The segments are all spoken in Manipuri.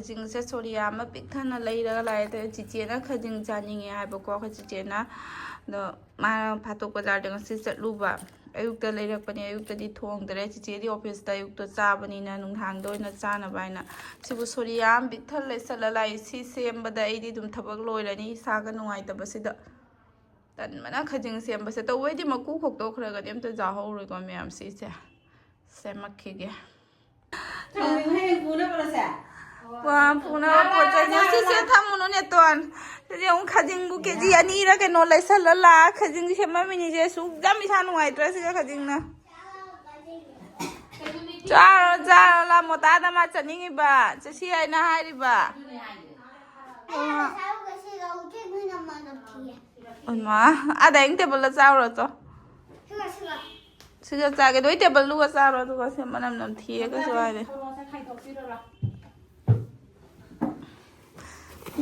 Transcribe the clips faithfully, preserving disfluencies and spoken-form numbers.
ꯈꯖꯤꯡꯁꯦ ꯁꯣꯔꯤꯌꯥ ꯑꯃ ꯄꯤꯛ ꯊꯟꯅ ꯂꯩꯔꯒ ꯂꯥꯛꯑꯦ꯫ ꯑꯗꯣ ꯆꯤꯆꯦꯅ ꯈꯖꯤꯡ ꯆꯥꯅꯤꯡꯉꯦ ꯍꯥꯏꯕꯀꯣ, ꯑꯩꯈꯣꯏ ꯆꯤꯆꯦꯅ꯫ ꯑꯗꯣ ꯃꯥ ꯐꯥꯇꯣꯛ ꯕꯖꯥꯔꯗ ꯉꯁꯤ ꯆꯠꯂꯨꯕ, ꯑꯌꯨꯛꯇ ꯂꯩꯔꯛꯄꯅꯦ꯫ ꯑꯌꯨꯛꯇꯗꯤ ꯊꯣꯡꯗ꯭ꯔꯦ, ꯆꯤꯆꯦꯗꯤ ꯑꯣꯐꯤꯁꯇ ꯑꯌꯨꯛꯇ ꯆꯥꯕꯅꯤꯅ ꯅꯨꯡꯗꯥꯡꯗ ꯑꯣꯏꯅ ꯆꯥꯅꯕ ꯍꯥꯏꯅ꯫ ꯁꯤꯕꯨ ꯁꯣꯔꯤꯌꯥ ꯑꯃ ꯄꯤꯛ ꯊꯟꯅ ꯂꯩꯁꯜꯂ ꯂꯥꯛꯏ꯫ ꯁꯤ ꯁꯦꯝꯕꯗ ꯑꯩꯗꯤ ꯑꯗꯨꯝ ꯊꯕꯛ ꯂꯣꯏꯔꯅꯤ, ꯏꯁꯥꯒ ꯅꯨꯡꯉꯥꯏꯇꯕꯁꯤꯗ꯫ ꯇꯟꯕꯅ ꯈꯖꯤꯡ ꯁꯦꯝꯕꯁꯦ꯫ ꯇꯧꯕꯩꯗꯤ ꯃꯀꯨ ꯈꯣꯛꯇꯣꯛꯈ꯭ꯔꯒꯗꯤ ꯑꯝꯇ ꯆꯥꯍꯧꯔꯣꯏꯀꯣ ꯃꯌꯥꯝ꯫ ꯁꯤꯁꯦ ꯁꯦꯝꯃꯛꯈꯤꯒꯦ꯫ ꯍꯌꯦꯡ ꯄꯨꯅꯕꯔꯣ ꯁꯦ? ꯋꯥ, ꯄꯨꯅꯕ ꯄꯣꯠ ꯆꯩ꯫ ꯁꯤꯁꯦ ꯊꯝꯃꯨꯅꯨ, ꯅꯦꯇꯣꯟ꯫ ꯁꯤꯗꯤ ꯑꯃꯨꯛ ꯈꯖꯤꯡꯕꯨ ꯀꯦꯖꯤ ꯑꯅꯤꯔ ꯀꯩꯅꯣ ꯂꯩꯁꯜꯂ ꯂꯥꯛꯑ ꯈꯖꯤꯡ ꯁꯦꯝꯃꯝꯃꯤꯅꯤꯁꯦ꯫ ꯁꯨꯛ ꯌꯥꯝ ꯏꯁꯥ ꯅꯨꯡꯉꯥꯏꯇ꯭ꯔꯦ ꯁꯤꯒ ꯈꯖꯤꯡꯅ꯫ ꯆꯥꯔꯣ, ꯆꯥꯔꯣ, ꯂꯥ ꯃꯣꯇꯥꯗ ꯃꯥ ꯆꯠꯅꯤꯡꯉꯤꯕ꯫ ꯆꯠꯁꯤ ꯍꯥꯏꯅ ꯍꯥꯏꯔꯤꯕ꯫ ꯑ꯫ ꯏꯃꯥ, ꯑꯥꯗ ꯑꯩꯅ ꯇꯦꯕꯜꯗ ꯆꯥꯎꯔꯣ ꯆꯣ꯫ ꯁꯤꯒ ꯆꯥꯒꯦ꯫ ꯅꯣꯏ ꯇꯦꯕꯜꯗꯨꯒ ꯆꯥꯔꯣ, ꯑꯗꯨꯒ ꯁꯤ ꯃꯅꯝ ꯅꯝꯊꯤꯌꯦ ꯀꯩꯁꯨ ꯍꯥꯏꯗꯦ꯫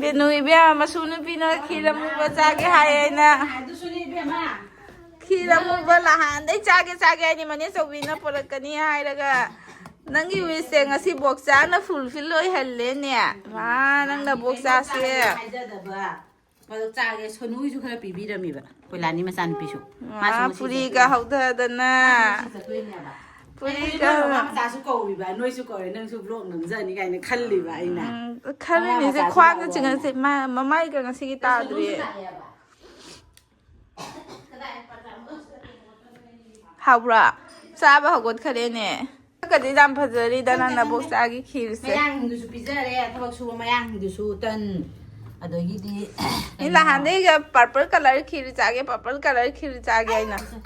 ꯕꯦꯅꯨ ꯏꯕꯦꯝꯃ, ꯃꯁꯨ ꯅꯨꯄꯤꯅ ꯈꯤꯔ ꯑꯃꯨꯕ ꯆꯥꯒꯦ ꯍꯥꯏꯌꯦ ꯑꯩꯅ꯫ ꯑꯗꯨꯁꯨꯅꯦ ꯏꯕꯦꯝꯃ꯫ ꯈꯤꯔ ꯑꯃꯨꯕ ꯅꯍꯥꯟꯗꯩ ꯆꯥꯒꯦ ꯆꯥꯒꯦ ꯍꯥꯏꯅꯤ, ꯃꯅꯦ ꯆꯧꯕꯤꯅ ꯄꯨꯔꯛꯀꯅꯤ ꯍꯥꯏꯔꯒ꯫ ꯅꯪꯒꯤ ꯋꯤꯁꯁꯦ ꯉꯁꯤ ꯕꯣꯛꯆꯥꯅ ꯐꯨꯜꯐꯤꯜ ꯑꯣꯏꯍꯜꯂꯦꯅꯦ꯫ ꯃꯥ, ꯅꯪꯅ ꯕꯣꯛꯆꯥꯁꯦ꯫ ꯍꯥꯏꯖꯗꯕ꯫ ꯑꯗꯣ ꯆꯥꯒꯦ, ꯁꯣꯅꯨꯒꯤꯁꯨ ꯈꯔ ꯄꯤꯕꯤꯔꯝꯃꯦꯕ, ꯀꯣꯏꯂꯥꯅꯤ ꯃꯆꯥꯅꯨꯄꯤꯁꯨ꯫ ꯃꯥꯁꯨ ꯃꯥ ꯉꯁꯤ ꯄꯨꯔꯤꯒ ꯆꯠꯇꯣꯏꯅꯦ꯫ ꯍꯧꯊꯗꯅ꯫ ꯃꯥꯁꯨ ꯉꯁꯤ ꯆꯠꯇꯣꯏꯅꯦꯕ꯫ ꯄꯨꯔꯤꯒ ꯑꯩꯅ ꯃꯃꯥ ꯃꯆꯥꯁꯨ ꯀꯧꯔꯤꯕ, ꯅꯣꯏꯁꯨ ꯀꯧꯔꯦ, ꯅꯪꯁꯨ ꯕ꯭ꯂꯣꯛ ꯅꯝꯖꯅꯤ ꯀꯥꯏꯅ ꯈꯜꯂꯤꯕ ꯑꯩꯅ꯫ ꯎꯝ, ꯈꯜꯂꯤꯅꯤꯁꯦ꯫ ꯃꯃꯥ ꯃꯆꯥꯁꯨ ꯈ꯭ꯋꯥꯡꯒ ꯂꯥꯛꯑꯣ ꯍꯥꯏꯅ꯫ ꯆꯤꯡꯉꯛꯁꯦ꯫ ꯃꯥ-, ꯃꯃꯥꯏꯒ ꯉꯁꯤꯒꯤ ꯑꯗꯣ ꯁꯣꯅꯨꯁꯨ ꯇꯥꯗ꯭ꯔꯤ꯫ ꯂꯥꯛꯑꯦꯕ꯫ ꯍꯥꯎꯕ꯭ꯔꯥ? ꯆꯥꯕ ꯍꯧꯒꯠꯈꯔꯦꯅꯦ꯫ ꯀꯗꯤ ꯌꯥꯝ ꯐꯖꯔꯤꯗ ꯆꯪꯗꯦ, ꯅꯪ ꯅꯕꯣꯛ ꯆꯪꯗꯦ꯫ ꯆꯥꯒꯤ ꯈꯤꯔꯁꯦ꯫ ꯃꯌꯥꯡꯁꯤꯡꯗꯨꯁꯨ ꯄꯤꯖꯔꯦ, ꯊꯕꯛ ꯁꯨꯕ ꯃꯌꯥꯡꯁꯤꯡꯗꯨꯁꯨ ꯇꯟ, ꯑꯗꯒꯤꯗꯤ ꯃꯤ ꯀꯩꯅꯣ꯫ ꯅꯍꯥꯟꯗꯩꯒ purple colour ꯈꯤꯔ ꯆꯥꯒꯦ, purple colour ꯈꯤꯔ ꯆꯥꯒꯦ ꯍꯥꯏꯅ꯫ ꯑꯩꯁꯨ,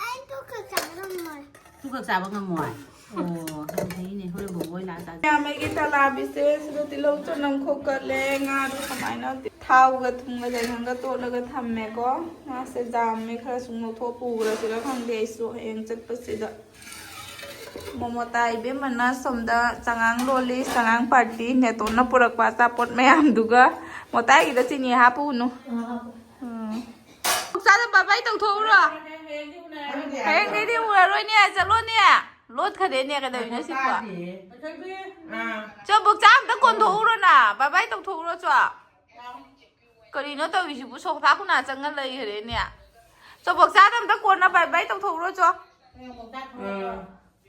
ꯑꯩ ꯇꯨ ꯈꯛ ꯆꯥꯕ ꯉꯝꯃꯣꯏ꯫ ꯇꯨ ꯈꯛ ꯆꯥꯕ ꯉꯝꯃꯣꯏ? ꯑꯣ, ꯌꯥꯝ ꯐꯩꯅꯦ, ꯍꯣꯔꯦꯟ ꯕꯣꯕꯣ ꯍꯣꯏ ꯂꯥꯛꯑ ꯆꯥꯁꯦ꯫ ꯃꯌꯥꯝ ꯑꯩꯒꯤ ꯊꯂꯥꯕꯤꯁꯦ ꯁꯤꯗ ꯇꯤꯜꯍꯧ ꯆꯅꯝ ꯈꯣꯛꯀꯠꯂꯦ, ꯉꯥꯗꯣ ꯀꯃꯥꯏꯅ ꯊꯥꯎꯒ ꯊꯨꯝꯒ ꯆꯥꯏꯁꯟꯒ ꯇꯣꯠꯂꯒ ꯊꯝꯃꯦꯀꯣ꯫ ꯉꯥꯁꯦ ꯖꯥꯝꯃꯦ, ꯈꯔ ꯁꯨꯝ ꯂꯧꯊꯣꯛ ꯄꯨꯈ꯭ꯔꯁꯤꯔ ꯈꯪꯗꯦ ꯑꯩꯁꯨ ꯍꯌꯦꯡ ꯆꯠꯄꯁꯤꯗ꯫ ꯃꯣꯃꯣꯇꯥ ꯏꯕꯦꯝꯃꯅ ꯁꯣꯝꯗ ꯆꯉꯥꯡ ꯂꯣꯜꯂꯤ, ꯆꯉꯥꯡ party꯫ ꯅꯦꯇꯣꯟꯅ ꯄꯨꯔꯛꯄ ꯑꯆꯥꯄꯣꯠ ꯃꯌꯥꯝꯗꯨꯒ꯫ ꯃꯣꯇꯥꯏꯒꯤꯗ ꯆꯤꯅꯤ ꯍꯥꯞꯄꯨꯅꯨ꯫ ꯎꯝ꯫ ꯆꯥꯗ bye bye ꯇꯧꯊꯣꯛꯎꯔꯣ꯫ ꯍꯌꯦꯡꯗꯩꯗꯤ ꯎꯔꯔꯣꯏꯅꯦ, ꯆꯠꯂꯣꯅꯦ꯫ ꯂꯣꯠꯈ꯭ꯔꯦꯅꯦ, ꯀꯩꯗꯧꯔꯤꯅꯣ ꯁꯤꯕꯣ? ꯆꯣ, ꯕꯣꯛꯆꯥ ꯑꯝꯇ ꯀꯣꯟꯊꯣꯛꯎꯔꯣ ꯅ, ꯕꯥꯏ ꯕꯥꯏ ꯇꯧꯊꯣꯛꯎꯔꯣ ꯆꯣ꯫ ꯀꯔꯤꯅꯣ ꯇꯧꯔꯤꯁꯤꯕꯨ? ꯁꯣꯐꯥ ꯈꯨꯅꯥ ꯆꯪꯉ ꯂꯩꯈ꯭ꯔꯦꯅꯦ꯫ ꯆꯣ, ꯕꯣꯛꯆꯥꯗ ꯑꯝꯇ ꯀꯣꯟꯅ ꯕꯥꯏ ꯕꯥꯏ ꯇꯧꯊꯣꯛꯎꯔꯣ ꯆꯣ꯫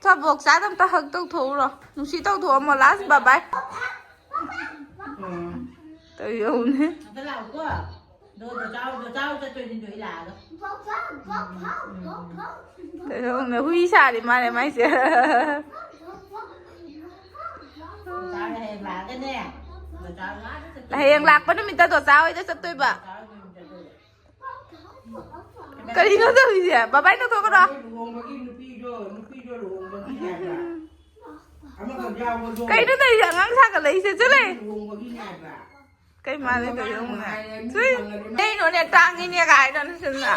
ꯆꯣ, ꯕꯣꯛꯆꯥꯗ ꯑꯝꯇ ꯍꯛ ꯇꯧꯊꯣꯛꯎꯔꯣ꯫ ꯅꯨꯡꯁꯤ ꯇꯧꯊꯣꯛꯑꯝꯃꯣ, ꯂꯥꯁ ꯕꯥꯏ ꯕꯥꯏ꯫ ꯇꯧ ꯌꯦꯡꯉꯨꯅꯦ꯫ ꯇꯧ ꯌꯦꯡꯉꯨꯅꯦ, ꯍꯨꯏ ꯁꯥꯔꯤ ꯃꯥꯅꯦ ꯃꯥꯏꯁꯦ꯫ ꯍꯌꯦꯡ ꯂꯥꯛꯄ ꯅꯨꯃꯤꯠꯇ ꯗꯣꯆꯥ ꯍꯣꯏꯗ ꯆꯠꯇꯣꯏꯕ꯫ ꯀꯔꯤꯅꯣ ꯇꯧꯔꯤꯁꯦ? ꯕꯥ ꯕꯥꯏ ꯇꯧꯊꯣꯛꯀꯅꯣ꯫ ꯂꯨꯍꯣꯡꯕꯒꯤ ꯅꯨꯄꯤꯗꯣ, ꯅꯨꯄꯤꯗꯣ ꯂꯨꯍꯣꯡꯕꯒꯤ ꯍꯥꯏꯕ꯫ ꯑꯃꯈꯛ ꯌꯥꯎꯕꯗꯣ꯫ ꯀꯩꯅꯣ ꯇꯧꯔꯤꯁꯦ? ꯑꯉꯥꯡ ꯁꯥꯒꯠꯂꯛꯏꯁꯦ? ꯆꯠꯂꯦ꯫ ꯂꯨꯍꯣꯡꯕꯒꯤꯅꯦ ꯍꯥꯏꯕ꯫ ꯀꯩ ꯃꯥꯜꯂꯦ ꯇꯧꯔꯤꯁꯦ? ꯍꯥꯏꯔꯦ, ꯃꯤ ꯆꯨꯏ꯫ ꯐꯪꯉꯗꯤ ꯃꯥ ꯀꯩꯅꯣꯅꯦ, ꯇꯥꯡꯉꯤꯅꯦ ꯀꯥꯏꯗꯅ ꯁꯤꯅ꯫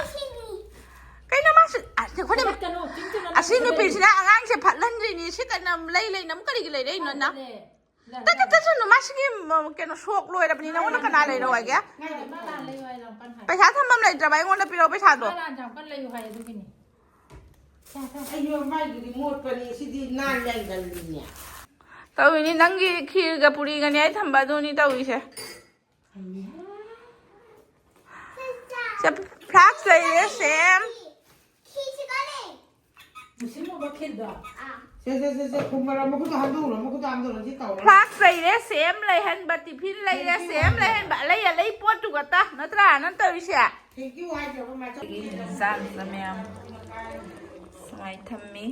ꯀꯩꯅꯣ ꯃꯥꯁꯨ? ꯑ, ꯑꯩꯈꯣꯏꯅ ꯀꯩꯅꯣ, ꯆꯤꯟ ꯆꯨꯝꯅ ꯑꯁꯤ ꯅꯨꯄꯤꯁꯤꯅ ꯑꯉꯥꯡꯁꯦ ꯐꯠꯍꯟꯗ꯭ꯔꯤꯅꯤ꯫ ꯁꯤ ꯀꯩꯅꯣ ꯂꯩ ꯂꯩꯅ ꯑꯃꯨꯛ ꯀꯔꯤꯒꯤ ꯂꯩꯔꯛꯏꯅꯣ ꯅ? ꯇꯠ-, ꯇꯠ-, ꯇꯠꯁꯅꯨ, ꯃꯥ ꯁꯤꯒꯤ, ꯃ-, ꯀꯩꯅꯣ, ꯁꯣꯛ ꯂꯣꯏꯔꯕꯅꯤ꯫ ꯅꯉꯣꯟꯗ ꯀꯅꯥ ꯂꯩꯔꯣ ꯍꯥꯏꯒꯦ? ꯄꯩꯁꯥ ꯊꯝꯐꯝ ꯂꯩꯇ꯭ꯔꯕ? ꯑꯩꯉꯣꯟꯗ ꯄꯤꯔꯛꯑꯣ ꯄꯩꯁꯥꯗꯣ꯫ ꯑꯩꯁꯨ ꯃꯥꯏꯗꯨꯗꯤ ꯃꯣꯠꯄꯅꯤ, ꯁꯤꯗꯤ ꯅꯥꯟ ꯌꯥꯏꯒꯜꯂꯤꯅꯦ꯫ ꯇꯧꯔꯤꯅꯤ, ꯅꯪꯒꯤ ꯈꯤꯔꯒ ꯄꯨꯔꯤꯒꯅꯦ ꯑꯩ ꯊꯝꯕ, ꯑꯗꯨꯅꯤ ꯇꯧꯔꯤꯁꯦ꯫ ꯁꯦ, ꯐ꯭ꯂꯥꯛꯁ ꯂꯩꯔꯦ, ꯁꯦꯝ꯫ ꯃꯨꯁꯤꯟ ꯃꯨꯕ ꯈꯤꯜꯗꯣ꯫ ꯁꯦ, ꯁꯦ, ꯁꯦ, ꯁꯦ, ꯈꯨꯝꯃꯔ ꯃꯈꯨꯠꯇꯣ ꯍꯥꯝꯗꯣꯛꯎꯔꯣ, ꯃꯈꯨꯠꯇꯣ ꯍꯥꯝꯗꯣꯛꯎꯔꯣ, ꯁꯤ ꯇꯧꯔꯣ꯫ ꯐ꯭ꯂꯥꯛꯁ ꯂꯩꯔꯦ, ꯁꯦꯝ ꯂꯩꯍꯟꯕ, ꯇꯤꯐꯤꯟ ꯂꯩꯔꯦ, ꯁꯦꯝ ꯂꯩꯍꯟꯕ, ꯑꯂꯩ ꯑꯂꯩ ꯄꯣꯠꯇꯨꯒꯇ ꯅꯠꯇ꯭ꯔꯥ ꯅꯪ ꯇꯧꯔꯤꯁꯦ? Thank you ꯍꯥꯏꯗ꯭ꯔꯕ ꯃꯥ ꯑꯩꯒꯤ ꯆꯠꯈꯤꯗ꯭ꯔꯕ? ꯍꯤꯟꯖꯥꯡꯁꯤꯅ ꯃꯌꯥꯝ ꯁꯨꯃꯥꯏꯅ ꯊꯝꯃꯤ꯫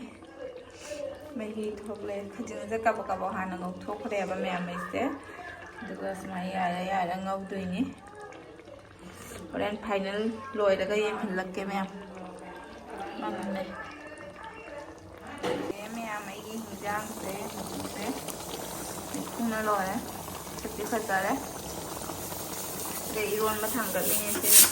ꯃꯍꯤ ꯊꯣꯛꯂꯦ꯫ ꯈꯖꯤꯡꯁꯦ ꯀꯕꯛ ꯀꯕꯛ ꯍꯥꯟꯅ ꯉꯧꯊꯣꯛꯈ꯭ꯔꯦꯕ ꯃꯌꯥꯝ ꯑꯩꯁꯦ꯫ ꯑꯗꯨꯒ ꯁꯨꯃꯥꯏꯅ ꯌꯥꯏꯔ ꯌꯥꯏꯔ ꯉꯧꯗꯣꯏꯅꯤ꯫ ꯍꯣꯔꯦꯟ ꯐꯥꯏꯅꯦꯜ ꯂꯣꯏꯔꯒ ꯌꯦꯡꯍꯜꯂꯛꯀꯦ ꯃꯌꯥꯝ꯫ ꯃꯝꯃꯦ꯫ ꯑꯦ ꯃꯌꯥꯝ, ꯑꯩꯒꯤ ꯍꯤꯟꯖꯥꯡꯁꯦ ꯍꯧꯖꯤꯛꯁꯦ ꯃꯩꯈꯨꯅ ꯂꯣꯏꯔꯦ꯫ ꯁꯛꯇꯤ ꯐꯖꯔꯦ꯫ ꯑꯗꯩ ꯏꯔꯣꯟꯕ ꯊꯥꯡꯒꯠꯂꯤꯅꯦ ꯁꯤꯅ꯫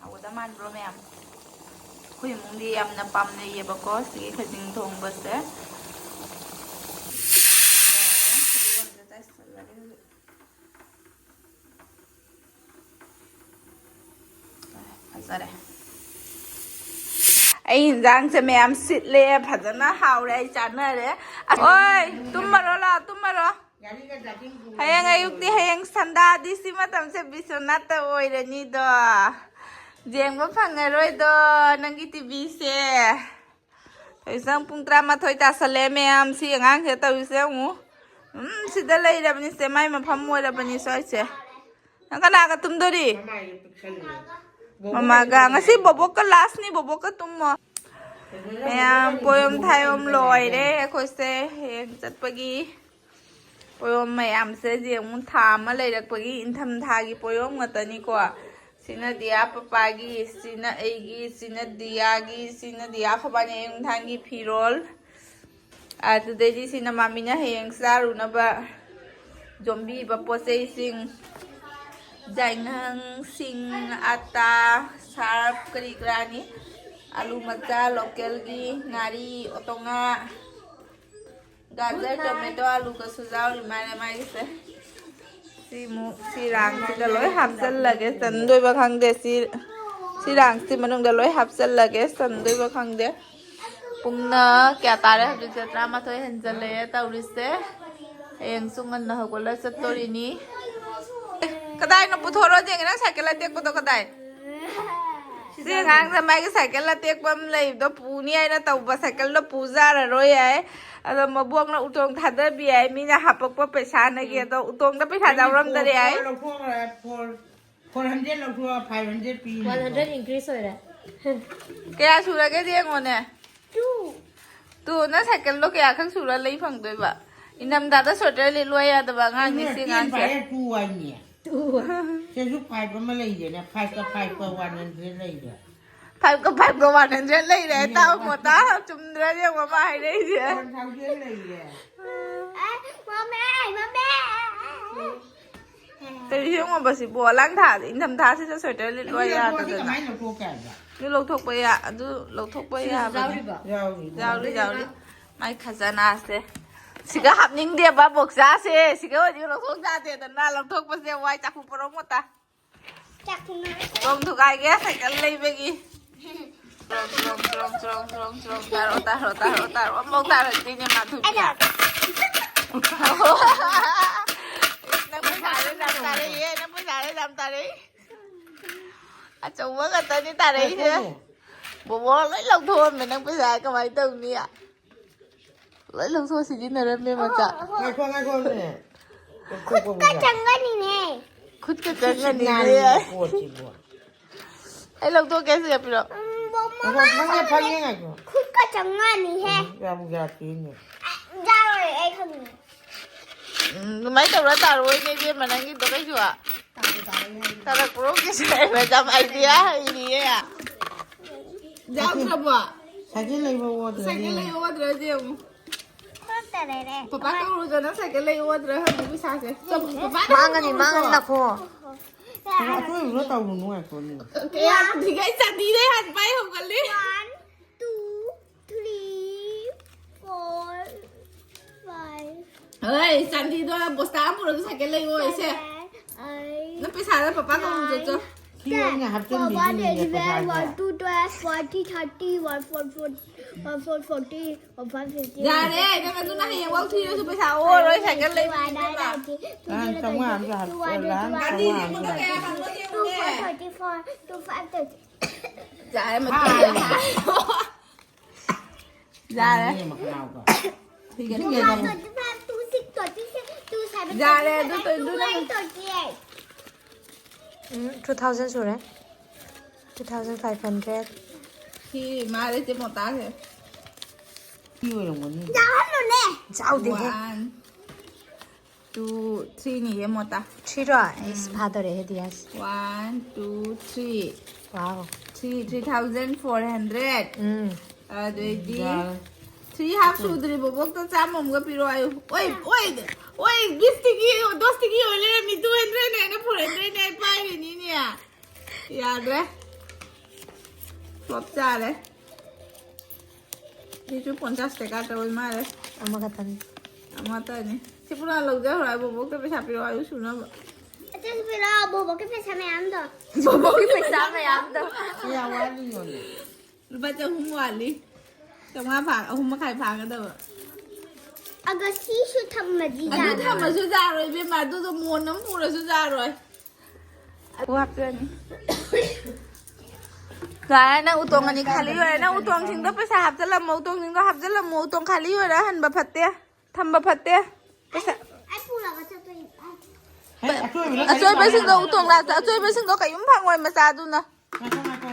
ꯍꯥꯎꯒꯗ ꯃꯥꯟꯕ꯭ꯔꯣ ꯃꯌꯥꯝ? ꯑꯩꯈꯣꯏ ꯏꯃꯨꯡꯗꯤ ꯌꯥꯝꯅ ꯄꯥꯝꯅꯩꯌꯦꯕꯀꯣ ꯁꯤꯒꯤ ꯈꯖꯤꯡ ꯊꯣꯡꯕꯁꯦ꯫ ꯐꯗꯤꯒꯣꯝꯁꯦ ꯆꯥꯏꯁꯤꯜꯂꯒꯦ ꯍꯧꯖꯤꯛ꯫ ꯐꯖꯔꯦ꯫ ꯑꯩ ꯏꯟꯖꯥꯡꯁꯦ ꯃꯌꯥꯝ ꯁꯤꯠꯂꯦ, ꯐꯖꯅ ꯍꯥꯎꯔꯦ, ꯑꯩ ꯆꯥꯅꯔꯦ꯫ ꯑꯁ, ꯑꯣꯏ, ꯇꯨꯝꯃꯔꯣ ꯂꯥꯛꯑꯣ, ꯇꯨꯝꯃꯔꯣ꯫ ꯍꯌꯦꯡ ꯑꯌꯨꯛꯇꯤ, ꯍꯌꯦꯡ ꯁꯟꯗꯥꯗꯤ ꯁꯤ ꯃꯇꯝꯁꯦ ꯕꯤꯁ꯭ꯋꯥꯅꯥꯠꯇ ꯑꯣꯏꯔꯅꯤꯗꯣ꯫ ꯌꯦꯡꯕ ꯐꯪꯉꯔꯣꯏꯗꯣ ꯅꯪꯒꯤ ꯇꯤꯚꯤꯁꯦ꯫ ꯍꯧꯖꯤꯛ ꯄꯨꯡ ꯇꯔꯥꯃꯥꯊꯣꯏ ꯇꯥꯁꯜꯂꯦ ꯃꯌꯥꯝ꯫ ꯁꯤ ꯑꯉꯥꯡꯁꯦ ꯇꯧꯔꯤꯁꯦ ꯑꯃꯨꯛ꯫ ꯎꯝ, ꯁꯤꯗ ꯂꯩꯔꯕꯅꯤꯁꯦ, ꯃꯥꯏ ꯃꯐꯝ ꯑꯣꯏꯔꯕꯅꯤ ꯁ꯭ꯋꯥꯏꯁꯦ꯫ ꯅꯪ ꯀꯅꯥꯒ ꯇꯨꯝꯗꯣꯔꯤ? ꯃꯃꯥꯒ꯫ ꯉꯁꯤ ꯕꯣꯕꯣꯛꯀ ꯂꯥꯁꯅꯤ, ꯕꯣꯕꯣꯛꯀ ꯇꯨꯝꯃꯣ꯫ ꯃꯌꯥꯝ ꯄꯣꯌꯣꯝ ꯊꯥꯌꯣꯝ ꯂꯣꯏꯔꯦ ꯑꯩꯈꯣꯏꯁꯦ ꯍꯌꯦꯡ ꯆꯠꯄꯒꯤ꯫ ꯄꯣꯌꯣꯝ ꯃꯌꯥꯝꯁꯦ ꯍꯧꯖꯤꯛ ꯑꯃꯨꯛ ꯊꯥ ꯑꯃ ꯂꯩꯔꯛꯄꯒꯤ ꯏꯪꯊꯝꯊꯥꯒꯤ ꯄꯣꯌꯣꯝ ꯉꯥꯛꯇꯅꯤꯀꯣ꯫ ꯁꯤꯅ ꯗꯤꯌꯥ ꯄꯄꯥꯒꯤ, ꯁꯤꯅ ꯑꯩꯒꯤ, ꯁꯤꯅ ꯗꯤꯌꯥꯒꯤ, ꯁꯤꯅ ꯗꯤꯌꯥ ꯈꯣꯏꯕꯥꯅꯤ ꯑꯌꯨꯛ ꯅꯨꯡꯗꯥꯡꯒꯤ ꯐꯤꯔꯣꯜ꯫ ꯑꯗꯨꯗꯩꯗꯤ ꯁꯤꯅ ꯃꯥꯃꯤꯅ ꯍꯌꯦꯡ ꯆꯥꯔꯨꯅꯕ ꯌꯣꯝꯕꯤꯕ ꯄꯣꯠ ꯆꯩꯁꯤꯡ, ꯌꯥꯏꯉꯪ, ꯁꯤꯡ, ꯑꯇꯥ, ꯁꯥꯔꯞ, ꯀꯔꯤ ꯀꯔꯥꯅꯤ, ꯑꯂꯨ ꯃꯆꯥ, ꯂꯣꯀꯦꯜꯒꯤ ꯉꯥꯔꯤ, ꯑꯣꯇꯣꯉꯥ, ꯒꯥꯖꯔ, ꯇꯣꯃꯦꯇꯣ, ꯑꯂꯨꯒꯁꯨ ꯌꯥꯎꯔꯤ ꯃꯥꯅ ꯃꯥꯒꯤꯁꯦ꯫ ꯁꯤꯃꯨꯛ ꯁꯤ ꯔꯥꯡꯁꯤꯗ ꯂꯣꯏ ꯍꯥꯞꯆꯜꯂꯒꯦ, ꯆꯟꯗꯣꯏꯕ ꯈꯪꯗꯦ꯫ ꯁꯤ ꯁꯤ ꯔꯥꯡꯁꯤ ꯃꯅꯨꯡꯗ ꯂꯣꯏ ꯍꯥꯞꯆꯜꯂꯒꯦ, ꯆꯟꯗꯣꯏꯕ ꯈꯪꯗꯦ꯫ ꯄꯨꯡꯅ ꯀꯌꯥ ꯇꯥꯔꯦ ꯍꯧꯖꯤꯛꯁꯦ? ꯇꯔꯥꯃꯥꯊꯣꯏ ꯍꯦꯟꯖꯜꯂꯛꯑꯦ ꯇꯧꯔꯤꯁꯦ꯫ ꯍꯌꯦꯡꯁꯨ ꯉꯟꯅ ꯍꯧꯒꯠꯂ ꯆꯠꯇꯣꯔꯤꯅꯤ꯫ ꯑꯦ, ꯀꯗꯥꯏꯅꯣ? ꯄꯨꯊꯣꯔꯛꯑꯣ ꯌꯦꯡꯒꯦ, ꯅꯪ ꯁꯥꯏꯀꯜ ꯑꯇꯦꯛꯄꯗꯣ ꯀꯗꯥꯏ? ꯁꯤ ꯑꯉꯥꯡꯁꯦ ꯃꯥꯒꯤ ꯁꯥꯏꯀꯜ ꯑꯇꯦꯛꯄ ꯑꯃ ꯂꯩꯕꯗꯣ ꯄꯨꯅꯤ ꯍꯥꯏꯅ ꯇꯧꯕ, ꯁꯥꯏꯀꯜꯗꯣ ꯄꯨꯖꯔꯔꯣꯏ ꯍꯥꯏ꯫ ꯑꯗꯣ ꯃꯕꯣꯛꯅ ꯎꯇꯣꯡ ꯊꯥꯗꯕꯤ ꯍꯥꯏ, ꯃꯤꯅ ꯍꯥꯄꯛꯄ ꯄꯩꯁꯥꯅꯒꯤ꯫ ꯑꯗꯣ ꯎꯇꯣꯡꯗ ꯄꯩꯁꯥ ꯌꯥꯎꯔꯝꯗꯔꯦ ꯍꯥꯏ꯫ ꯐꯣꯔ ꯍꯟꯗ꯭ꯔꯦꯗ ꯂꯧꯊꯣꯛꯑ ꯐꯥꯏꯚ ꯍꯟꯗ꯭ꯔꯦꯗ ꯄꯤꯅꯦꯕ꯫ ꯋꯥꯟ ꯍꯟꯗ꯭ꯔꯦꯗ ꯏꯟꯀ꯭ꯔꯤꯁ ꯑꯣꯏꯔꯦ꯫ ꯀꯌꯥ ꯁꯨꯔꯒꯦꯗꯤ ꯌꯦꯡꯉꯣꯅꯦ꯫ ꯇꯨ꯫ ꯅꯪ ꯁꯥꯏꯀꯜꯗꯣ ꯀꯌꯥꯈꯛ ꯁꯨꯔ ꯂꯩ ꯐꯪꯗꯣꯏꯕ? ꯏꯪꯊꯝꯊꯥꯗ ꯁ꯭ꯋꯦꯇꯔ ꯂꯤꯠꯂꯣ ꯌꯥꯗꯕ ꯑꯉꯥꯡꯅꯤ ꯁꯤ ꯑꯉꯥꯡꯁꯦ꯫ ꯇꯨ ꯍꯥꯏꯅꯦ꯫ ꯁꯤꯁꯨ ꯐꯥꯏꯚ ꯑꯃ ꯂꯩꯔꯦꯅꯦ꯫ ꯐꯥꯏꯚꯀ ꯐꯥꯏꯚꯀ ꯋꯥꯟ ꯍꯟꯗ꯭ꯔꯦꯗ ꯂꯩꯔꯦ꯫ ꯐꯥꯏꯚꯀ ꯐꯥꯏꯚꯀ ꯋꯥꯟ ꯍꯟꯗ꯭ꯔꯦꯗ ꯂꯩꯔꯦ꯫ ꯇꯥꯎ ꯃꯣꯇꯥ, ꯆꯨꯝꯗ꯭ꯔꯥ ꯌꯦꯡꯉꯣ ꯃꯥ ꯍꯥꯏꯔꯛꯏꯁꯦ꯫ ꯋꯥꯟ ꯊꯥꯎꯖꯟ ꯂꯩꯔꯦ꯫ ꯀꯔꯤ ꯌꯦꯡꯉꯣꯕ ꯁꯤꯕꯣ? ꯂꯥꯡ ꯊꯥ, ꯏꯪꯊꯝ ꯊꯥꯁꯤꯗ ꯁ꯭ꯋꯦꯇꯔ ꯂꯤꯠꯂꯣ ꯑꯗꯨ ꯂꯧꯊꯣꯛꯑꯗꯤ ꯌꯥꯗꯗꯅ꯫ ꯀꯃꯥꯏꯅ ꯂꯧꯊꯣꯛꯀꯦ ꯍꯥꯏꯕ? ꯑꯗꯨ ꯂꯧꯊꯣꯛꯄ ꯌꯥ-, ꯑꯗꯨ ꯂꯧꯊꯣꯛꯄ ꯁꯤꯁꯨ ꯌꯥꯕꯅꯤ꯫ ꯌꯥꯎꯔꯤꯕ? ꯌꯥꯎꯔꯤ꯫ ꯌꯥꯎꯔꯤ, ꯌꯥꯎꯔꯤ꯫ ꯃꯥꯏ ꯈꯖꯅꯥꯁꯦ꯫ ꯁꯤꯒ ꯍꯥꯞꯅꯤꯡꯗꯦꯕ ꯕꯣꯛꯆꯥꯁꯦ꯫ ꯁꯤꯒ ꯑꯣꯏꯗꯤ ꯂꯧꯊꯣꯛ ꯌꯥꯗꯦꯗꯅ꯫ ꯂꯧꯊꯣꯛꯄꯁꯦ ꯋꯥꯏ ꯆꯥꯛꯈꯨꯝ ꯄꯣꯔꯣꯝ ꯃꯣꯇꯥ꯫ ꯆꯥꯛ ꯊꯣꯡꯅꯔꯦ꯫ ꯇꯣꯡ ꯊꯨꯒꯥꯏꯒꯦ ꯁꯥꯏꯀꯜ ꯂꯩꯕꯒꯤ꯫ ꯇꯥꯔꯣ, ꯇꯥꯔꯣ, ꯇꯥꯔꯣ, ꯇꯥꯔꯣ꯫ ꯑꯃꯐꯥꯎ ꯇꯥꯔꯛꯇꯦꯅꯦ, ꯃꯥ ꯊꯣꯛꯄ꯫ ꯅꯪ ꯄꯩꯁꯥꯁꯦ ꯌꯥꯝ ꯇꯥꯔꯛꯏꯌꯦ, ꯅꯪ ꯄꯩꯁꯥꯁꯦ ꯌꯥꯝ ꯇꯥꯔꯛꯏ꯫ ꯑꯆꯧꯕ ꯉꯥꯛꯇꯅꯤ ꯇꯥꯔꯛꯏꯁꯦ꯫ ꯕꯣꯕꯣ ꯂꯣꯏ ꯂꯧꯊꯣꯛꯑꯝꯃꯦ, ꯅꯪ ꯄꯩꯁꯥ ꯀꯃꯥꯏꯅ ꯇꯧꯅꯤ? ꯂꯣꯏ ꯂꯧꯊꯣꯛꯑ ꯁꯤꯖꯤꯟꯅꯔꯝꯃꯦ, ꯃꯆꯥ꯫ ꯉꯥꯏꯈꯣ, ꯉꯥꯏꯈꯣꯅꯦ꯫ ꯈꯨꯠꯀ ꯆꯪꯒꯅꯤꯅꯦ꯫ ꯈꯨꯠꯀ ꯆꯪꯒꯅꯤꯅꯦ꯫ ꯄꯣꯠꯁꯤꯕꯨ꯫ ꯑꯩ ꯂꯧꯊꯣꯛꯀꯦ, ꯁꯤꯒ ꯄꯤꯔꯛꯑꯣ꯫ ꯎꯝ, ꯕꯣꯕꯣ ꯉꯥꯏꯈꯣ, ꯐꯪꯉꯦ, ꯐꯪꯉꯦ, ꯉꯥꯏꯈꯣ꯫ ꯈꯨꯠꯀ ꯆꯪꯒꯅꯤꯍꯦ꯫ ꯎꯝ, ꯌꯥꯕꯨ ꯌꯥꯔꯛꯇꯦꯅꯦ꯫ ꯑꯦ, ꯌꯥꯔꯣꯏ, ꯑꯩ ꯈꯪꯉꯦ꯫ ꯎꯝ, ꯑꯗꯨꯃꯥꯏꯅ ꯇꯧꯔ ꯇꯥꯔꯣꯏꯅꯦ, ꯏꯕꯦꯝꯃ, ꯅꯪꯒꯤꯗꯣ ꯀꯩꯁꯨ꯫ ꯇꯥꯔꯛꯄ꯭ꯔꯣ? ꯀꯩꯁꯨ ꯍꯥꯏꯔꯣꯏ, ꯌꯥꯝ idea ꯍꯩꯔꯤꯌꯦ꯫ ꯌꯥꯎꯗ꯭ꯔꯕꯣ? ꯁꯥꯏꯀꯜ ꯂꯩꯕ ꯑꯣꯗ꯭ꯔꯗꯤ ꯁꯥꯏꯀꯜ ꯂꯩꯕ ꯑꯣꯗ꯭ꯔꯗꯤ ꯑꯃꯨꯛ꯫ ꯈꯛꯇ ꯂꯩꯔꯦ꯫ ꯄꯄꯥ ꯀꯧꯔꯨꯗꯅ ꯁꯥꯏꯀꯜ ꯂꯩ ꯑꯣꯗ꯭ꯔ ꯍꯪꯉꯤ ꯄꯩꯁꯥꯁꯦ꯫ ꯆꯣ, ꯄꯄꯥ ꯃꯥꯡꯒꯅꯤ, ꯀꯧꯔꯨ ꯃꯥꯡꯒꯅꯤ, ꯆꯣ꯫ ꯂꯥꯛꯈꯣ꯫ ꯑꯗꯣ ꯑꯆꯣꯏꯕ ꯇꯧꯔꯨꯅꯨ ꯉꯥꯏꯈꯣꯅꯦ꯫ ꯀꯌꯥꯝ ꯊꯤꯒꯩ ꯆꯥꯟꯗꯤꯗꯩ ꯍꯥꯟ ꯄꯥꯏ ꯍꯧꯒꯠꯂꯤ꯫ One, two, three, four, five. ꯍꯣꯏ, ꯆꯥꯟꯗꯤꯗꯣ ꯕꯣꯁꯇꯥ ꯑꯃ ꯄꯨꯔꯒ ꯁꯥꯏꯀꯜ ꯂꯩꯌꯣ ꯏꯁꯦ꯫ Seven, eight, ꯅꯪ ꯄꯩꯁꯥꯗꯣ ꯄꯄꯥ ꯀꯧꯔꯨ ꯆꯠꯆꯣ꯫ Nine, ten. ꯁꯤ ꯑꯩꯅ ꯍꯥꯞꯆꯤꯟꯕꯤꯗꯣꯏꯅꯦ ꯄꯩꯁꯥꯁꯦ꯫ One, two, twelve, forty, thirty, one, four, four, one, four, forty, one, five, fifty. ꯌꯥꯔꯦ, ꯅꯪ ꯑꯗꯨꯅ ꯍꯌꯦꯡ ꯋꯥꯎ ꯊꯤꯔꯁꯨ ꯄꯩꯁꯥ ꯑꯣꯔꯣꯏ ꯁꯥꯏꯀꯜ ꯂꯩꯕꯤꯅꯕ꯫ ꯂꯥꯡ ꯆꯥꯝꯃꯉꯥ ꯑꯃꯁꯨ ꯍꯥꯞꯄꯣ, ꯂꯥꯡ ꯆꯥꯝꯃꯉꯥ ꯑꯃꯁꯨ ꯍꯥꯞꯄꯣ꯫ Two, four, thirty, four, two, five, thirty. ꯌꯥꯔꯦ, ꯃꯇꯨꯡ ꯌꯥꯔꯦ꯫ ꯌꯥꯔꯦ꯫ ꯃꯤ ꯑꯃ ꯈꯠꯅꯕ꯫ ꯊꯤꯒꯠꯀꯦ꯫ Two, five, thirty, five, two, six, thirty, six, two, seven, ꯌꯥꯔꯦ, thirty, ꯑꯗꯨ ꯇꯧ-, ꯑꯗꯨ two, ꯅꯪ eight, thirty, eight. ꯎꯝ, two thousand ꯁꯨꯔꯦ꯫ Two thousand five hundred꯫ ꯁꯤ ꯃꯥꯔꯦ ꯆꯦ ꯃꯣꯇꯥꯁꯦ꯫ ꯁꯤ ꯑꯣꯏꯔꯝꯒꯅꯤ꯫ ꯌꯥꯎꯍꯜꯂꯨꯅꯦ꯫ ꯌꯥꯎꯗꯦꯍꯦ꯫ One, two, three ꯅꯤꯌꯦ ꯃꯣꯇꯥ꯫ Three ꯔꯣ? ꯑꯩꯁ, ꯎꯝ꯫ ꯐꯥꯗꯣꯔꯦꯍꯦ ꯗꯤꯌꯥꯁ꯫ One, two, three꯫ Wow꯫ Three, three thousand four hundred꯫ ꯎꯝ꯫ ꯑꯗꯩꯗꯤ ꯌꯥꯔꯦ꯫ Three half ꯁꯨꯗ꯭ꯔꯤ ꯕꯣꯕꯣꯛꯇ ꯆꯥꯝꯃ ꯑꯃꯒ ꯄꯤꯔꯣ ꯍꯥꯏꯌꯨ꯫ ꯑꯣꯏ, ꯑꯣꯏ, ꯑꯣꯏ, ꯒꯤꯐꯇꯤꯒꯤ, ꯗꯣꯁꯇꯤꯒꯤ ꯑꯣꯏ ꯂꯩꯔꯝꯃꯤ꯫ Two hundred ꯅꯦ, ꯑꯩꯅ four hundred ꯅꯦ ꯑꯩ ꯄꯥꯏꯔꯤꯅꯤꯅꯦ꯫ ꯌꯥꯗ꯭ꯔꯦ꯫ Flop ꯆꯥꯔꯦ꯫ ꯁꯤꯁꯨ ꯄꯣꯟꯆꯥꯁ ꯇꯀꯥ ꯇꯧꯔ ꯃꯥꯜꯂꯦ꯫ ꯑꯃꯈꯛꯇꯅꯤ꯫ ꯑꯃꯇꯅꯤ꯫ ꯁꯤ ꯄꯨꯔꯥ ꯂꯧꯖꯈ꯭ꯔꯣ ꯍꯥꯏ, ꯕꯣꯕꯣꯛꯇ ꯄꯩꯁꯥ ꯄꯤꯔꯛꯑꯣ ꯍꯥꯏꯌꯨ ꯁꯨꯅꯕ꯫ ꯑꯗꯨꯁꯨ ꯄꯤꯔꯛꯑꯣ, ꯕꯣꯕꯣꯛꯀꯤ ꯄꯩꯁꯥ ꯃꯌꯥꯝꯗꯣ꯫ ꯕꯣꯕꯣꯛꯀꯤ ꯄꯩꯁꯥ ꯃꯌꯥꯝꯗꯣ꯫ ꯀꯌꯥ ꯋꯥꯠꯂꯤꯅꯣꯅꯦ? ꯂꯨꯄꯥ ꯆꯍꯨꯝ ꯋꯥꯠꯂꯤ꯫ ꯆꯥꯝꯃꯉꯥ ꯐꯥ-, ꯑꯍꯨꯝ ꯃꯈꯥꯏ ꯐꯥꯒꯗꯕ꯫ ꯑꯗꯣ ꯁꯤꯁꯨ ꯊꯝꯃꯗꯤ ꯑꯗꯨ ꯌꯥꯔꯣꯏ꯫ ꯊꯝꯃꯁꯨ ꯌꯥꯔꯣꯏ ꯏꯕꯦꯝꯃ, ꯑꯗꯨꯗꯣ ꯃꯣꯟ ꯑꯃ ꯄꯨꯔꯁꯨ ꯌꯥꯔꯣꯏ꯫ ꯑꯗꯨ ꯍꯥꯞꯆꯔꯅꯤ꯫ ꯂꯥꯛꯑꯦ, ꯅꯪ ꯎꯇꯣꯡ ꯑꯅꯤ ꯈꯥꯂꯤ ꯑꯣꯏꯔꯦ꯫ ꯅꯪ ꯎꯇꯣꯡꯁꯤꯡꯗꯣ ꯄꯩꯁꯥ ꯍꯥꯞꯆꯜꯂꯝꯃꯣ, ꯎꯇꯣꯡꯁꯤꯡꯗꯣ ꯍꯥꯞꯆꯜꯂꯝꯃꯣ꯫ ꯎꯇꯣꯡ ꯈꯥꯂꯤ ꯑꯣꯏꯔꯦ, ꯍꯟꯕ ꯐꯠꯇꯦ, ꯊꯝꯕ ꯐꯠꯇꯦ꯫ ꯄꯩꯁꯥ ꯑꯩ ꯄꯨꯔꯒ ꯆꯠꯇꯣꯏꯅꯦ꯫ ꯍꯦ, ꯑꯆꯣꯏꯕ ꯂꯣꯏ ꯑꯆꯣꯏꯕꯁꯤꯡꯗꯣ ꯀꯩꯅꯣ ꯎꯇꯣꯡ ꯂꯥꯛꯇ, ꯑꯆꯣꯏꯕꯁꯤꯡꯗꯣ ꯀꯩꯝ ꯐꯪꯉꯣꯏ ꯃꯆꯥꯗꯨꯅ꯫ ꯉꯥꯏꯈꯣ, ꯉꯥꯏꯈꯣ꯫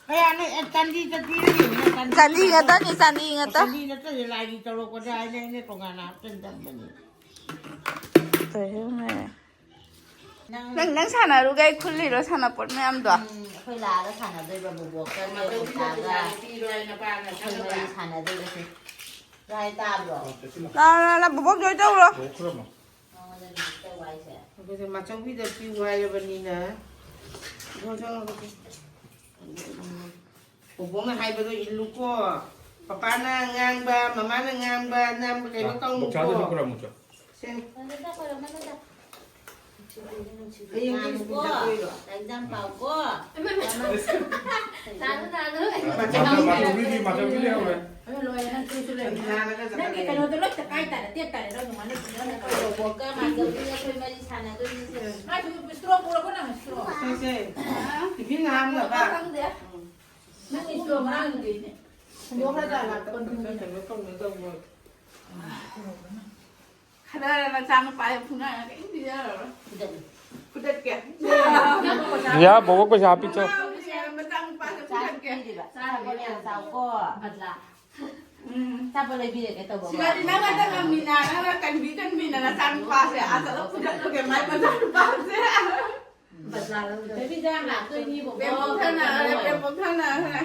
ꯀꯌꯥꯅꯣ? ꯑꯦ, ꯆꯥꯟꯗꯤ ꯆꯠꯄꯤꯔꯒꯦ, ꯆꯥꯟꯗꯤ ꯆꯥꯟꯗꯤ ꯉꯥꯛꯇꯅꯤ, ꯆꯥꯟꯗꯤ ꯉꯥꯛꯇ꯫ ꯆꯥꯟꯗꯤ ꯅꯠꯇ꯭ꯔꯗꯤ ꯂꯥꯏꯒꯤ ꯇꯧꯔꯛꯄꯗ ꯍꯥꯏꯅ ꯑꯩꯅ ꯇꯣꯉꯥꯟꯅ ꯍꯥꯞꯆꯤꯟꯗꯕꯅꯤ꯫ ꯀꯩꯅꯣꯅꯦ꯫ ꯅꯪ ꯅꯪ, ꯅꯪ ꯁꯥꯟꯅꯔꯨꯒꯦ, ꯑꯩ ꯈꯨꯜꯂꯤꯔꯣ ꯁꯥꯟꯅꯄꯣꯠ ꯃꯌꯥꯝꯗꯣ? ꯎꯝ, ꯑꯩꯈꯣꯏ ꯂꯥꯛꯑꯒ ꯁꯥꯟꯅꯗꯣꯏꯕ ꯕꯣꯕꯣꯛꯀ ꯅꯦ ꯄꯩꯁꯥꯒ ꯑꯩꯈꯣꯏ ꯃꯔꯤ ꯁꯥꯟꯅꯗꯣꯏꯕꯁꯦ꯫ ꯂꯥꯏ ꯇꯥꯕ꯭ꯔꯣ? ꯂꯥ, ꯂꯥ, ꯂꯥ, ꯕꯣꯕꯣꯛ ꯖꯣꯏ ꯇꯧꯔꯣ꯫ ꯃꯉꯣꯟꯗ ꯅꯨꯃꯤꯠ ꯇꯧ ꯍꯥꯏꯁꯦ꯫ ꯑꯩꯈꯣꯏꯁꯦ ꯃꯥꯆꯧꯕꯤꯗ ꯄꯤꯌꯨ ꯍꯥꯏꯔꯕꯅꯤꯅ꯫ ꯏꯊꯣꯛ ꯆꯪꯉꯛꯑꯣ꯫ ꯕꯣꯕꯣꯛꯅ ꯍꯥꯏꯕꯗꯣ ꯏꯜꯂꯨꯀꯣ꯫ ꯄꯄꯥꯅ ꯉꯥꯡꯕ, ꯃꯃꯥꯅ ꯉꯥꯡꯕ, ꯅꯝꯕ ꯀꯩꯅꯣ ꯇꯧꯅꯨꯀꯣ꯫ ꯁꯦ꯫ ꯍꯌꯦꯡꯗꯤ ꯁ꯭ꯀꯨꯜ ꯆꯠꯇꯣꯏꯔꯣ? ꯂꯥꯏꯔꯤꯛ ꯌꯥꯝ ꯄꯥꯎꯀꯣ꯫ ꯃꯥꯆꯧꯕꯤꯗꯤ, ꯃꯥꯆꯧꯕꯤꯗꯤ ꯍꯧꯔꯦ꯫ ꯅꯪꯒꯤ ꯀꯩꯅꯣꯗꯣ ꯂꯣꯏ ꯇꯛꯈꯥꯏ ꯇꯥꯔꯦ, ꯇꯦꯛ ꯇꯥꯔꯦ, ꯂꯧꯅꯨ, ꯃꯥꯅ ꯐꯖꯅ ꯇꯧꯔꯣ꯫ ꯕꯣꯕꯣꯛꯀ ꯃꯥꯆꯧꯕꯤꯒ ꯑꯩꯈꯣꯏ ꯃꯔꯤ ꯁꯥꯟꯅꯗꯣꯏꯅꯤꯁꯦ꯫ ꯃꯥꯏꯗꯨ ꯏꯁꯇ꯭ꯔꯣ ꯄꯨꯔꯛꯎ, ꯅꯪ ꯏꯁꯇ꯭ꯔꯣ꯫ ꯁꯦ, ꯁꯦ꯫ ꯇꯤꯐꯤꯟ ꯍꯥꯞꯅꯕ꯫ ꯈꯪꯗꯦ꯫ ꯅꯪ ꯏꯁꯇ꯭ꯔꯣ ꯉꯔꯥꯡꯗꯨꯗꯤꯅꯦ꯫ ꯍꯨꯟꯗꯣꯛꯈ꯭ꯔꯖꯥꯠꯂ? ꯀꯩꯅꯣ ꯇꯧꯕ꯫ ꯈꯔ ꯃꯆꯥꯅꯨꯄꯥꯁꯦ ꯐꯨꯅꯔꯒ ꯀꯔꯤꯝ ꯄꯤꯖꯔꯔꯣꯏ꯫ ꯐꯨꯗꯠꯀꯦ꯫ ꯌꯥ, ꯕꯣꯕꯣꯛ ꯄꯩꯁꯥ ꯍꯥꯞꯄꯤꯆꯣ꯫ ꯃꯆꯥꯅꯨꯄꯥꯁꯦ ꯐꯨꯗꯠꯀꯦ꯫ ꯆꯥꯄꯣꯠ ꯌꯥꯝ ꯆꯥꯎꯀꯣ꯫ ꯕꯗꯂꯥ꯫ ꯎꯝ꯫ ꯆꯥꯄꯣꯠ ꯂꯩꯕꯤꯔꯒꯦ ꯇꯧꯕ꯫ ꯁꯤꯗꯗꯤ ꯅꯪ ꯉꯥꯛꯇ ꯉꯝꯃꯤꯅ, ꯅꯪꯅ ꯀꯟꯕꯤ ꯀꯟꯕꯤꯅ ꯅꯆꯥꯅꯨꯄꯥꯁꯦ ꯑꯥ ꯆꯠꯂ ꯐꯨꯗꯠꯂꯨꯒꯦ, ꯃꯥꯏ ꯃꯆꯥꯅꯨꯄꯥꯁꯦ꯫ ꯕꯦꯕꯤ ꯆꯥ ꯂꯥꯛꯇꯣꯏꯅꯤ, ꯕꯣꯕꯣꯛ꯫ ꯕꯦꯝꯕꯨꯛ ꯊꯥꯅꯈ꯭ꯔꯦ, ꯕꯦꯝꯕꯨꯛ ꯊꯥꯅꯈ꯭ꯔꯦ꯫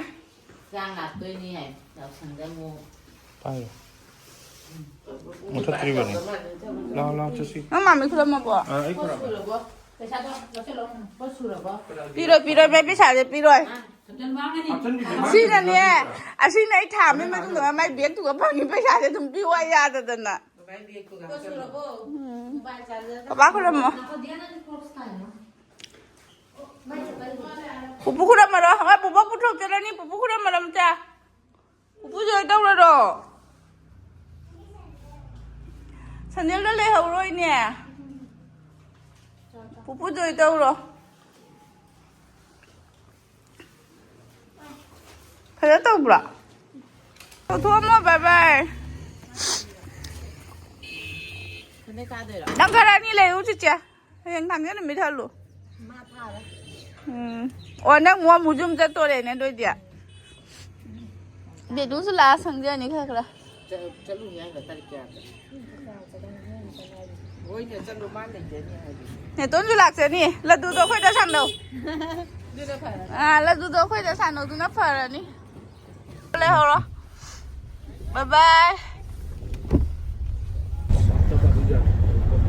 ꯆꯥ ꯂꯥꯛꯇꯣꯏꯅꯤ ꯍꯥꯏ, ꯌꯥꯎꯁꯪꯗ ꯑꯃꯨꯛ꯫ ꯄꯥꯏꯌꯨ꯫ ꯃꯨꯊꯠꯇ꯭ꯔꯤꯕꯅꯤ꯫ ꯂꯥꯎ, ꯂꯥꯎ, ꯆꯠꯁꯤ꯫ ꯅꯪ ꯃꯥꯃꯤ ꯈꯨꯂꯝꯃꯕꯣ? ꯑꯥ, ꯑꯩ ꯈꯨꯔꯝꯃꯦ꯫ ꯄꯩꯁꯥꯗꯣ ꯂꯧꯁꯤꯜꯂꯣ꯫ ꯄꯣꯠ ꯁꯨꯔꯕꯣ? ꯄꯤꯔꯣꯏ, ꯄꯤꯔꯣꯏ, ꯃꯥꯏ ꯄꯩꯁꯥꯁꯦ ꯄꯤꯔꯣꯏ꯫ ꯍꯥꯞꯆꯤꯟꯕꯤꯒꯦ, ꯁꯤꯅꯅꯦ, ꯍꯥꯞꯆꯤꯟꯕꯤꯒꯦ꯫ ꯑꯁꯤꯅ ꯑꯩ ꯊꯥ ꯑꯃꯒꯤ ꯃꯇꯨꯡꯗ ꯃꯥꯏ ꯕꯦꯒꯇꯨꯒ ꯐꯪꯉꯤ ꯄꯩꯁꯥꯁꯦ ꯑꯗꯨꯝ ꯄꯤꯌꯨ ꯍꯥꯏ ꯌꯥꯗꯗꯅ꯫ ꯄꯣꯠ ꯁꯨꯔꯕꯣ? Mobile charger. ꯄꯄꯥ ꯈꯨꯔꯝꯃꯣ꯫ ꯅꯥꯀꯣꯡꯗ ꯅꯪ ꯀ꯭ꯔꯣꯛꯁ ꯇꯥꯏꯅꯣ? ꯃꯥꯏ ꯆꯠꯄ ꯄꯨꯄꯨ ꯈꯨꯔꯝꯃꯔꯣ? ꯍꯣꯏ, ꯄꯨꯄꯨ ꯄꯨꯊꯣꯛꯆꯔꯅꯤ꯫ ꯄꯨꯄꯨ ꯈꯨꯔꯝꯃꯔꯣ ꯑꯝꯇ? ꯄꯨꯄꯨ ꯖꯣꯏ ꯇꯧꯔꯔꯣ? ꯁꯟꯗꯦꯜꯗ ꯂꯩꯍꯧꯔꯣꯏꯅꯦ꯫ ꯄꯨꯄꯨ ꯖꯣꯏ ꯇꯧꯔꯣ꯫ ꯐꯖꯅ ꯇꯧꯕ꯭ꯔꯣ? ꯇꯧꯊꯣꯛꯑꯝꯃꯣ, bye bye꯫ ꯅꯪ ꯈꯔ ꯑꯅꯤ ꯂꯩꯌꯨ, ꯆꯤꯆꯦ꯫ ꯍꯌꯦꯡ ꯊꯥꯡꯖ ꯅꯨꯃꯤꯠ ꯍꯜꯂꯨ꯫ ꯎꯝ꯫ ꯑꯣ, ꯅꯪ ꯑꯃꯨꯛ ꯑꯃꯨꯛ ꯌꯨꯝ ꯆꯠꯇꯣꯔꯦꯅꯦ, ꯑꯗꯨ ꯑꯣꯏꯗꯤ꯫ ꯗꯦꯗꯨꯁꯨ ꯂꯥꯛꯑ ꯁꯪꯖꯅꯤ ꯈꯔ ꯈꯔ꯫ ꯆꯠ-, ꯆꯠꯂꯨꯅꯤ ꯍꯥꯏꯔꯒ ꯇꯥꯔꯤꯛ ꯀꯌꯥꯗ? ꯍꯣꯏꯅꯦ, ꯆꯠꯂꯨ, ꯃꯥ ꯂꯩꯖꯅꯤ ꯍꯥꯏꯕꯅꯤ꯫ ꯅꯦꯇꯣꯟꯁꯨ ꯂꯥꯛꯆꯅꯤ꯫ ꯂꯗꯨꯗꯣ ꯑꯩꯈꯣꯏꯗ ꯁꯥꯟꯅꯧ꯫ ꯑꯗꯨꯅ ꯐꯔꯅꯤ꯫ ꯑꯥ, ꯂꯗꯨꯗꯣ ꯑꯩꯈꯣꯏꯗ ꯁꯥꯟꯅꯧꯗꯨꯅ ꯐꯔꯅꯤ꯫ ꯂꯩꯍꯧꯔꯣ꯫ Bye bye꯫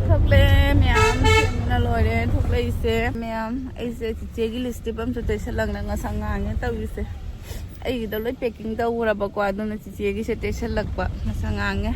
ꯊꯣꯛꯂꯛꯑꯦ ꯃꯌꯥꯝ, ꯊꯦꯡꯅ ꯂꯣꯏꯔꯦ ꯊꯣꯛꯂꯛꯏꯁꯦ ꯃꯌꯥꯝ꯫ ꯑꯩꯁꯦ ꯆꯤꯆꯦꯒꯤ lipstick ꯑꯃꯁꯨ ꯇꯩꯁꯜꯂꯛꯅ ꯉꯁꯥ ꯉꯥꯡꯉꯦ ꯇꯧꯔꯤꯁꯦ꯫ ꯑꯩꯒꯤꯗꯣ ꯂꯣꯏ packing ꯇꯧꯈ꯭ꯔꯕꯀꯣ, ꯑꯗꯨꯅ ꯆꯤꯆꯦꯒꯤꯁꯦ ꯇꯩꯁꯜꯂꯛꯄ ꯉꯁꯥ ꯉꯥꯡꯉꯦ꯫